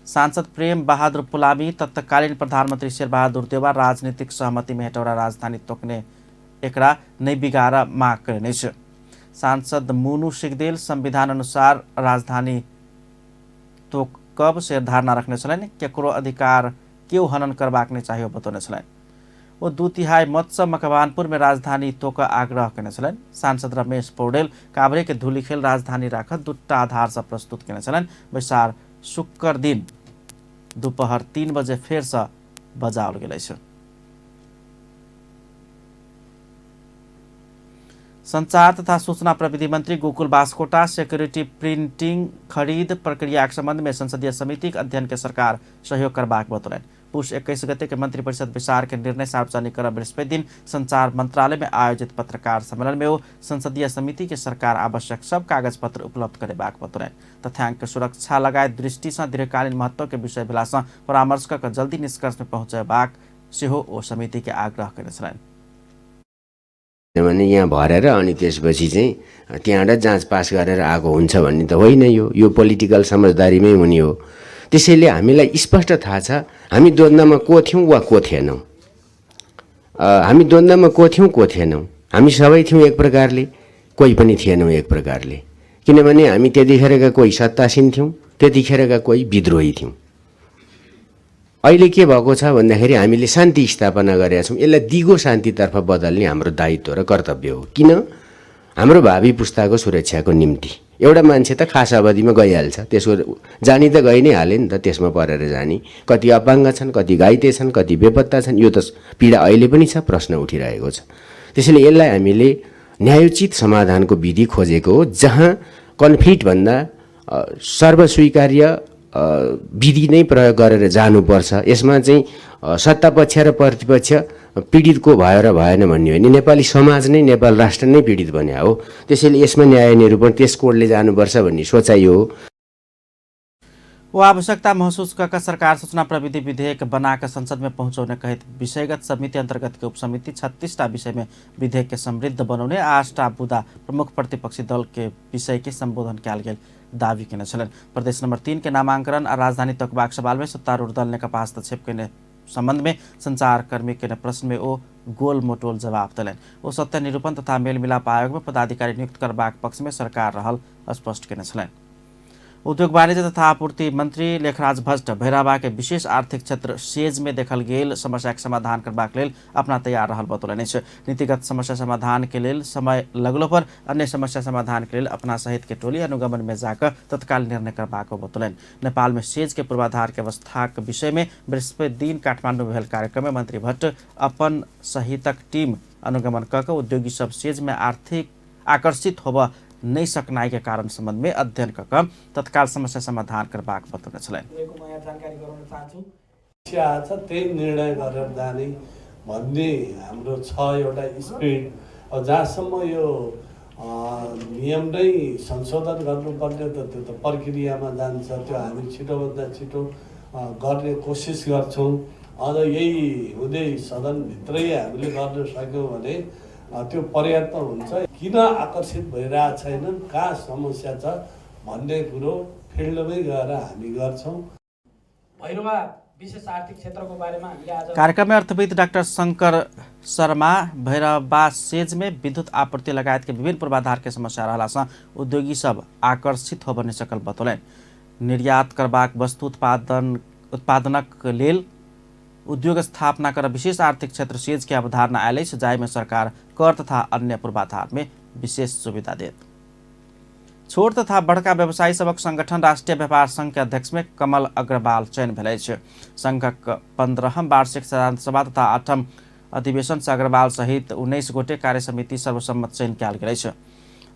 सांसद प्रेम बहादुर पुलामी तत्कालीन प्रधानमंत्री शेरबहादुर देउवा राजनीतिक सहमति में हेटौड़ा राजधानी तोकने एकरा नहि बिगाड़ माग कयने अछि। सांसद मुनु सिगदेल संविधान अनुसार राजधानी तोकब से धारणा रखने छलनि। केकरो अधिकार केओ हनन करबाक नहि चाहियो बतौने छलनि। ओ 2/3 मत से मकवानपुर में राजधानी तोक आग्रह कयने छलनि। सांसद रमेश पौडेल काभ्रे के धुलीखेल राजधानी राखत दूटा आधार से प्रस्तुत कयने छलनि। बैसार शुक्र दिन दोपहर 3 बजे फेर से बजाओल गेल अछि। संचार तथा सूचना प्रविधि मंत्री गोकुल बास्कोटा सिक्योरिटी प्रिंटिंग खरीद प्रक्रियाक संबंध में संसदीय समितिक अध्ययन के सरकार सहयोग करबाक बतौलनि। पुष 21 गते के मंत्रिपरिषद बैसार के निर्णय सार्वजनिक कर बृहस्पति दिन संचार मंत्रालय में आयोजित पत्रकार सम्मेलन में ओ संसदीय समिति के सरकार आवश्यक सब कागज पत्र उपलब्ध करेबाक बतौलनि। तथ्यांक के सुरक्षा लगायत दृष्टि से दीर्घकालीन महत्व के विषय भेला से परामर्श कऽ जल्दी निष्कर्ष में पहुंचेबाक सेहो ओ समिति के आग्रह कयने छलनि। किनभने यहाँ भरेर अनि त्यसपछि चाहिँ त्यहाँबाट जाँच पास गरेर आएको हुन्छ भन्ने त होइन, यो पोलिटिकल समझदारीमै हुने हो। त्यसैले हामीलाई स्पष्ट थाहा छ हामी द्वन्द्वमा को थियौँ वा को थिएनौँ, हामी द्वन्द्वमा को थियौँ को थिएनौँ, हामी सबै थियौँ एक प्रकारले, कोही पनि थिएनौँ एक प्रकारले। किनभने हामी त्यतिखेरका कोही सत्तासीन थियौँ, त्यतिखेरका कोही विद्रोही थियौँ। अहिले के भएको छ भन्दाखेरि हामीले शान्ति स्थापना गरेका छौँ, यसलाई दिगो शान्तितर्फ बदल्ने हाम्रो दायित्व र कर्तव्य हो। किन? हाम्रो भावी पुस्ताको सुरक्षाको निम्ति। एउटा मान्छे त खास अवधिमा गइहाल्छ, त्यसको जानी त गइ नै हाल्यो नि त, त्यसमा परेर जाने कति अपाङ्ग छन्, कति घाइते छन्, कति बेपत्ता छन्, यो त पीडा अहिले पनि छ, प्रश्न उठिरहेको छ। त्यसैले यसलाई हामीले न्यायोचित समाधानको विधि खोजेको हो, जहाँ कन्फ्लिक्टभन्दा सर्वस्वीकार्य विधि नै प्रयोग गरेर जानुपर्छ। यसमा चाहिँ सत्तापक्ष र प्रतिपक्ष पीडितको भयो र भएन भन्ने होइन, नेपाली समाज नै, नेपाल राष्ट्र नै पीडित बन्या हो। त्यसैले यसमा न्याय निरूपण त्यस कोडले जानुपर्छ भन्ने सोचाइ हो। वो आवश्यकता महसूस कऽ सरकार सूचना प्रविधि विधेयक बनाकर संसद में पहुंचौने कहित विषयगत समिति अंतर्गत के उपसमिति 36टा विषय में विधेयक के समृद्ध बनौने 8टा बुदा प्रमुख प्रतिपक्षी दल के विषय के संबोधन कयल गेल दावी केने छलनि। प्रदेश नंबर 3 के नामांकन आ राजधानी तकबाक सवाल में सत्तारूढ़ दल नेकपा हस्तक्षेप केने संबंध में संचारकर्मी के प्रश्न में ओ गोल मोटोल जवाब देलनि। ओ सत्य निरूपण तथा मेलमिलाप आयोग में पदाधिकारी नियुक्त करबाक पक्ष में सरकार रहल स्पष्ट केने छलनि। उद्योग वाणिज्य तथा आपूर्ति मंत्री लेखराज भट्ट भैरहवा के विशेष आर्थिक क्षेत्र सेज में देखल गेल समस्या के समाधान करबाक लेल अपना तैयार रहल बतौलनि अछि। नीतिगत समस्या समाधान के लेल समय लगलो पर अन्य समस्या समाधान के लेल अपना सहित के टोली अनुगमन में जाकर तत्काल निर्णय करबाक बतौलनि। नेपाल में सेज के पूर्वाधार के अवस्था के विषय में बृहस्पति दिन काठमांडू में भेल कार्यक्रम में मंत्री भट्ट अपन सहितक टीम अनुगमन क उद्योगी सब सेज में आर्थिक आकर्षित होबऽ नहीं सकनाई के कारण संबंध में अध्ययन क तत्काल समस्या समाधान करबाक बतौने छलनि। म यहाँ जानकारी गराउन चाहन्छु। छ त्यही निर्णय गरेर जाने भन्ने हाम्रो छ एउटा स्पिड। अब जहाँसम्म यो नियम नै संशोधन गर्नुपर्ने त त्यो त प्रक्रियामा जान्छ, त्यो हामी छिटोभन्दा छिटो गर्ने कोसिस गर्छौँ। अझ यही हुँदै सदनभित्रै हामीले गर्न सक्यौँ भने त्यो पर्याप्त हुन्छ। किन आकर्षित भइरहेको छैनन्, कहाँ समस्या छ भन्ने कुरो फिल्डमै गएर हामी गर्छौँ। भैरहवा विशेष आर्थिक क्षेत्रको बारेमा हामीले आज कार्यक्रम में अर्थविद डाक्टर शंकर शर्मा भैरहवा सेज में विद्युत आपूर्ति लगायत के विभिन्न पूर्वाधार के समस्या रहला सँ उद्योगी सब आकर्षित होबऽ सकल बतौलनि। निर्यात करबाक वस्तु उत्पादनक लेल उद्योग स्थापना कर विशेष आर्थिक क्षेत्र सेज के अवधारणा आयल अछि, जाहिमे सरकार कर तथा अन्य पूर्वाधार में विशेष सुविधा देत। छोट तथा बड़का व्यवसायी सबक संगठन राष्ट्रीय व्यापार संघ के अध्यक्ष में कमल अग्रवाल चयन भेल अछि। संघक 15म वार्षिक साधारण सभा तथा 8म अधिवेशन से अग्रवाल सहित 19 गोटे कार्य समिति सर्वसम्मत चयन कयल गेल अछि।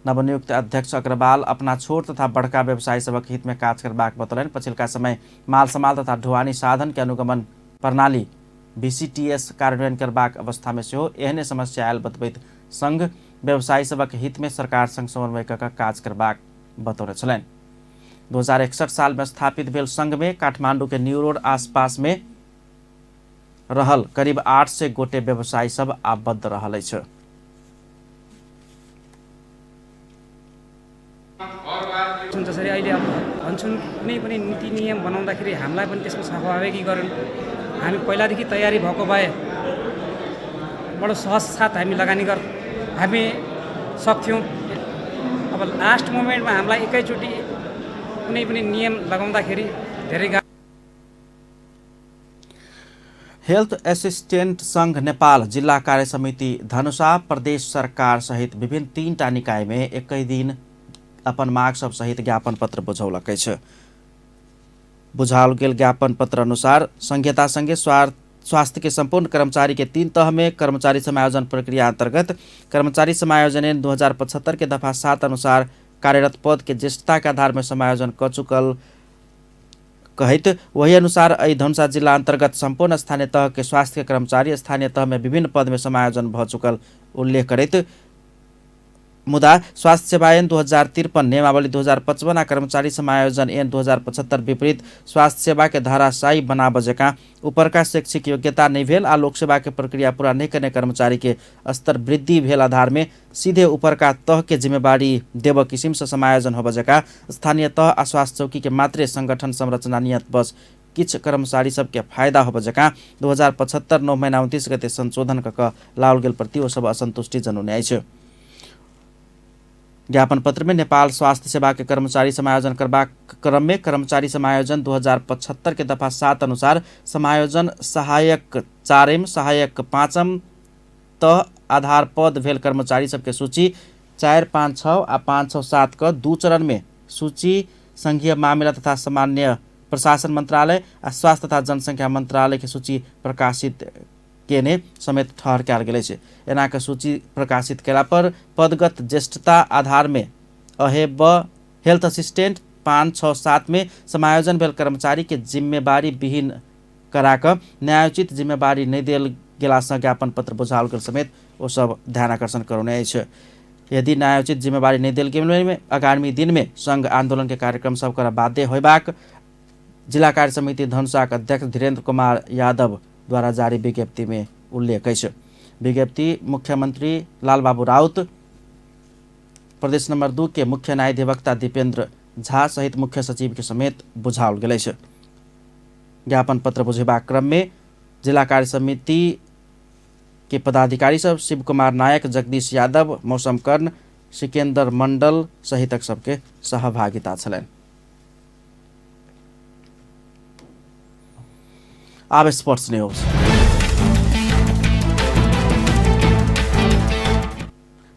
नवनियुक्त अध्यक्ष अग्रवाल अपना छोट तथा बड़का व्यवसायी सबक हित में काज करबाक बतौलनि। पछिलका समय माल सामान तथा ढुवानी साधन के अनुगमन प्रणाली बीसीटीएस कार्यान्वयन करबाक अवस्था में सेहो एहने समस्या आयल बतबैत संघ व्यवसायी सबक हित में सरकार संग समन्वय क काज करबाक बतौने छलनि। 2061 साल में स्थापित भेल संघ में काठमांडू के न्यू रोड आसपास में रहल करीब 800 गोटे व्यवसायी सब आबद्ध रहल अछि। जसरी अहिले अब भन्छन् कुनै पनि नीति नियम बनाउँदाखेरि हामीलाई पनि त्यसमा सहभागी गरून्। हामी पहिलादेखि तयारी भएको भए बडो सहज साथ हामी लगानी हामी सक्थ्यौँ। अब लास्ट मोमेन्टमा हामीलाई एकैचोटि कुनै पनि नियम लगाउँदाखेरि धेरै गाह्रो। हेल्थ एसिस्टेन्ट संघ नेपाल जिल्ला कार्य समिति धनुषा प्रदेश सरकार सहित विभिन्न 3टा निकाय में एकै दिन अपन माग सब सहित ज्ञापन पत्र बुझौलक अछि। बुझाओल गेल ज्ञापन पत्र अनुसार संघीयता संगे स्वास्थ्य के संपूर्ण कर्मचारी के 3 तह में कर्मचारी समायोजन प्रक्रिया अंतर्गत कर्मचारी समायोजन ऐन 2075 के दफा 7 अनुसार कार्यरत पद के ज्येष्ठता के आधार में समायोजन क चुकल कहैत वही अनुसार एहि धनुषा जिला अंतर्गत संपूर्ण स्थानीय तह के स्वास्थ्य के कर्मचारी स्थानीय तह में विभिन्न पद में समायोजन भ चुकल उल्लेख करैत मुदा स्वास्थ्य सेवा ऐन 2053 नियमावली 2055 आ कर्मचारी समायोजन ऐन 2075 विपरीत स्वास्थ्य सेवा के धाराशायी बनाबऽ जकाँ उपरका शैक्षिक योग्यता नहि भेल आ लोकसेवा के प्रक्रिया पूरा नहि करने कर्मचारी के स्तर वृद्धि भेल आधार में सीधे उपरका तह के जिम्मेवारी देबऽ किसिम से समायोजन होबऽ जकाँ स्थानीय तह आ स्वास्थ्य चौकी के मात्रे संगठन संरचना नियत बस किछु कर्मचारी सबके फायदा होबऽ जकाँ 2075 9 महिना 29 गते संशोधन क लाओल गेल प्रति ओ सब असंतुष्टि जनौने अछि। ज्ञापन पत्र में नेपाल स्वास्थ्य सेवा के कर्मचारी समायोजन करबाक क्रम में कर्मचारी समायोजन 2075 के दफा 7 अनुसार समायोजन सहायक 4 सहायक 5 तह आधार पद भेल कर्मचारी सबके सूची 4, 5, 6 आ 5, 6, 7 क 2 चरण में सूची संघीय मामिला तथा सामान्य प्रशासन मंत्रालय आ स्वास्थ्य तथा जनसंख्या मंत्रालय के सूची प्रकाशित केने समेत ठहर कयल गेल अछि। एना के सूची प्रकाशित केला पर पदगत ज्येष्ठता आधार में अहेब हेल्थ असिस्टेंट 5, 6, 7 में समायोजन भेल कर्मचारी के जिम्मेवारी विहीन करा कऽ न्यायोचित जिम्मेवारी नहि देल गेलासँ ज्ञापन पत्र बुझाओल गेल समेत ओ सब ध्यानाकर्षण करौने अछि। यदि न्यायोचित जिम्मेवारी नहि देल गेल में आगामी दिन में संघ आंदोलन के कार्यक्रम सब करऽ बाध्य होयबाक जिला कार्य समिति धनुषाक अध्यक्ष धीरेन्द्र कुमार यादव द्वारा जारी विज्ञप्ति में उल्लेख अछि। विज्ञप्ति मुख्यमंत्री लालबाबू राउत, प्रदेश नंबर 2 के मुख्य न्यायाधिवक्ता दीपेंद्र झा सहित मुख्य सचिव के समेत बुझाओल गेल अछि। ज्ञापन पत्र बुझेबाक क्रम में जिला कार्य समिति के पदाधिकारी सब शिव कुमार नायक, जगदीश यादव, मौसम कर्ण, सिकेंद्र मंडल सहितक सबके सहभागिता छलनि। आब स्पोर्ट्स न्यूज।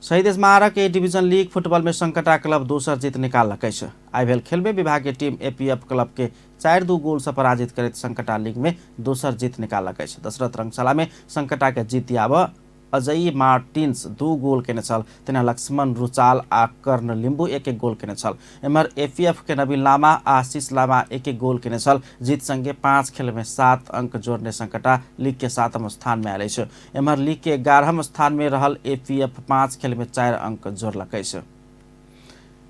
शहीद स्मारक ए डिवीजन लीग फुटबॉल में संकटा क्लब दोसर जीत निकाललक अछि। आइ भेल खेल में विभागीय टीम एपीएफ क्लब के 4-2 गोल से पराजित करैत संकटा लीग में दोसर जीत निकाललक अछि। दशरथ रंगशाला में संकटा के जीत दियाबऽ अजय मार्टिन्स 2 गोल केने छल, तेना लक्ष्मण रुचाल आ कर्ण लिम्बू 1-1 गोल केने छल। एम्हर एपीएफ के नवीन लामा आ आशीष लामा 1-1 गोल केने छल। जीत संगे 5 खेल में 7 अंक जोड़ने संकटा लीग के 7म स्थान में आयल अछि। एम्हर लीग के 11म स्थान में रहल एपीएफ 5 खेल में 4 अंक जोड़लक अछि।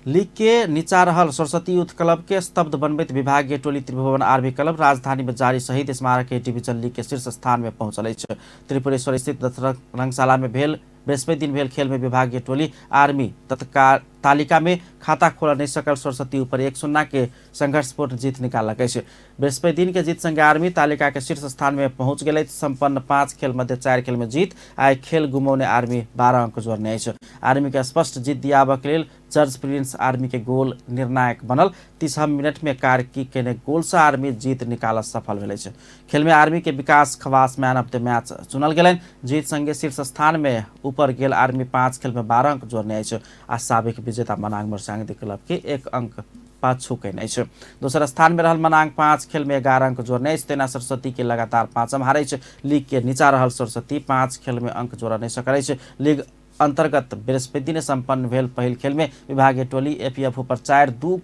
लीग के नीचा रहल सरस्वती यूथ क्लब के स्तब्ध बनबैत विभागीय टोली त्रिभुवन आर्मी क्लब राजधानी में जारी शहीद स्मारक ए डिवीजन लीग के शीर्ष स्थान में पहुंचल अछि। त्रिपुरेश्वर स्थित दशरथ रंगशाला में भेल बृहस्पति दिन भेल खेल में विभागीय टोली आर्मी तत्काल तालिका में खाता खोल नहीं सकल सरस्वती ऊपर 1-0 के संघर्षपूर्ण जीत निकाललक अछि। बृहस्पति दिन के जीत संगे आर्मी तालिका के शीर्ष स्थान में पहुंच गेल। संपन्न 5 खेल मध्य 4 खेल में जीत आ खेल गुमौने आर्मी 12 अंक जोड़ने अछि। आर्मी के स्पष्ट जीत दियाबऽ के लेल जर्ज प्रिंस आर्मी के गोल निर्णायक बनल। 30 मिनट में कार्की केने गोल से आर्मी जीत निकाल सफल भेल अछि। खेल में आर्मी के Vikas Khawas man of the match चुनल गेलनि। जीत संगे शीर्ष स्थान में ऊपर गेल आर्मी 5 खेल में 12 अंक जोड़ने अछि आ साबिक विजेता मनांग मर्स्याङ्दी क्लब के 1 अंक पाछू केने अछि। दोसर स्थान में रहल मनांग 5 खेल में 11 अंक जोड़ने अछि। तेना सरस्वती के लगातार 5म हार अछि। लीग के नीचा रहल सरस्वती 5 खेल में अंक जोड़ नहीं सकल अछि। लीग अंतर्गत बृहस्पति दिन संपन्न भेल पहिल खेल में विभागीय टोली एपीएफ ऊपर 4-2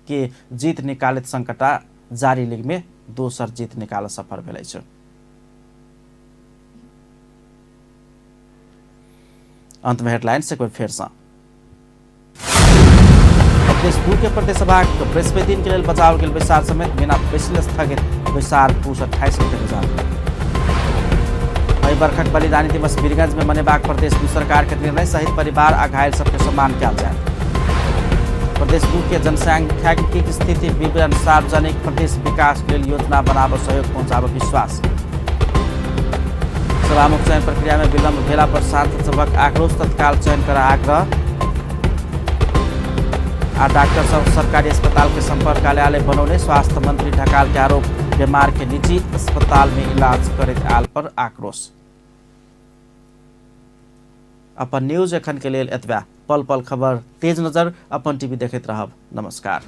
के जीत निकालैत संकटा जारी लीग में दोसर जीत निकाल सफल भेल अछि। अंत में हेडलाइंस एक बेर फेर सँ। प्रदेश 2 के प्रदेशसभा बृहस्पति दिन के लेल बचाओल गेल बैसार समेत बिना बैसल स्थगित बैसार पुस 28 गते जारी। एहि बरखक बलिदानी दिवस वीरगंज में मनेबाक प्रदेश 2 सरकार के निर्णय, शहीद परिवार आ घायल सबके सम्मान कयल जायत। प्रदेश 2 के जनसांख्यिकी स्थिति विवरण सार्वजनिक, प्रदेश विकास के लेल योजना बनाबऽ सहयोग पहुंचाबऽ विश्वास। सभामुख चयन प्रक्रिया में विलम्ब भेला पर सांसद सभक आक्रोश, तत्काल चयन कर आग्रह। आ डॉक्टर सब सरकारी अस्पताल के संपर्क कार्यालय बनौने स्वास्थ्य मंत्री ढकाल के आरोप, बीमार के निजी अस्पताल में इलाज करैत आयल पर आक्रोश। अपन न्यूज एखन के लेल एतबा। पल पल खबर तेज नजर अपन टीवी देखैत रहब। नमस्कार।